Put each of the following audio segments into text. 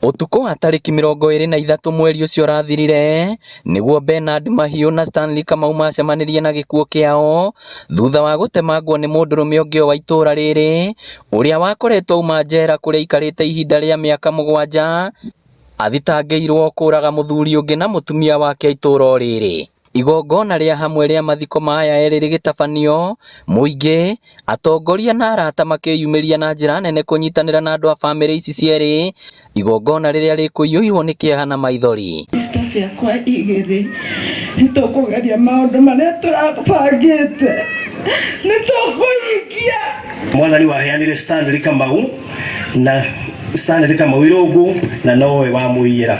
Ũtukũ wa tarĩki 23 mweri ũcio ũrathirire nĩguo Bernard Mahiũ na Stanley Kamau macemanirie na gĩkuũ kĩao thutha wa gũtemangwo nĩ mũndũrũme ũngĩ wa itũũra rĩrĩ ũrĩa wakoretwo auma njera kũrĩa aikarĩte ihinda rĩa mĩaka 7 athitangĩirwo kũraga mũthuri ũngĩ na mũtumia wake itũũra o rĩrĩ. Igongona rĩa hamwe rĩa mathiko ma aya erĩ rĩgĩtabanio, mũingĩ, atongoria na arata makĩyumĩria na njĩra nene kũnyitanĩra na andũ a bamĩrĩ ici cierĩ, igongona rĩrĩa rĩkũiyũirwo nĩ kĩeha na maithori. Sister ciakwa igĩrĩ nĩ tũkũgeria maũndũ marĩa tũrabangĩte nĩ tũkũhingia. Mwathani waheanire Stanley Kamau na Stanley Kamau Irũngũ na nowe wamũiyĩra.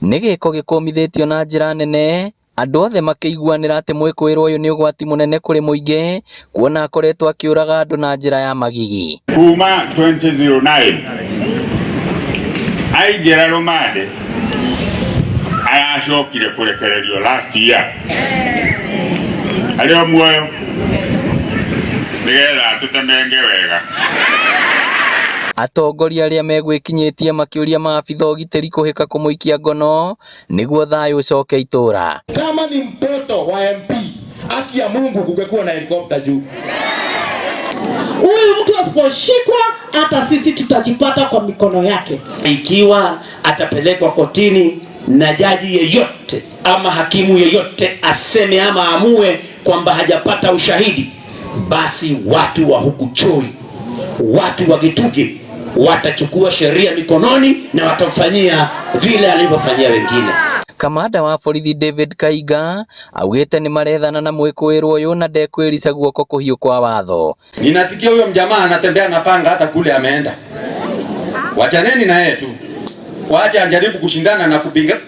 Nĩ gĩko gĩkũmithĩtio na njĩra nene andũ othe makĩiguanĩra atĩ mwĩkũĩrwo ũyũ nĩ ũgwati mũnene kũrĩ mũingĩ kuona akoretwo akĩũraga andũ na njĩra ya magigi. Kuma 2009 aingĩra rũmande aracokire kũrekererio last year arĩ o muoyo nĩgetha atũtemenge wega. Atongoria arĩa megwĩkinyĩtie makĩũria maabitha ũgitĩri kũhĩka kũmũikia ngono nĩguo thayũ ũcoke itũũra. Kama ni mtoto wa MP, haki ya Mungu kungekuwa na helikopta juu. Huyu mtu asiposhikwa, hata sisi tutajipata kwa mikono yake. Ikiwa atapelekwa kotini na jaji yeyote ama hakimu yeyote aseme ama amue kwamba hajapata ushahidi, basi watu wa huku Chui, watu wa Gitugi watachukua sheria mikononi na watamfanyia vile alivyofanyia wengine. Kamanda wa borithi David Kaiga augĩte nĩ marethana na mwĩkũĩrwo ũyũ na ndekwĩrica guoko kũhiũ kwa watho. Ninasikia huyo mjamaa anatembea na panga hata kule ameenda. Wachaneni na yeye tu. Wacha ajaribu kushindana na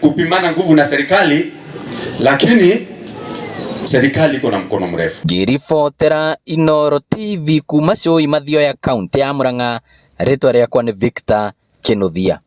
kupimana nguvu na serikali, lakini serikali iko na mkono mrefu. Ngĩribotera Inooro TV kuma Cũi Mathioya kaunti ya Murang'a, rĩtwa rĩakwa nĩ Victor Kinuthia.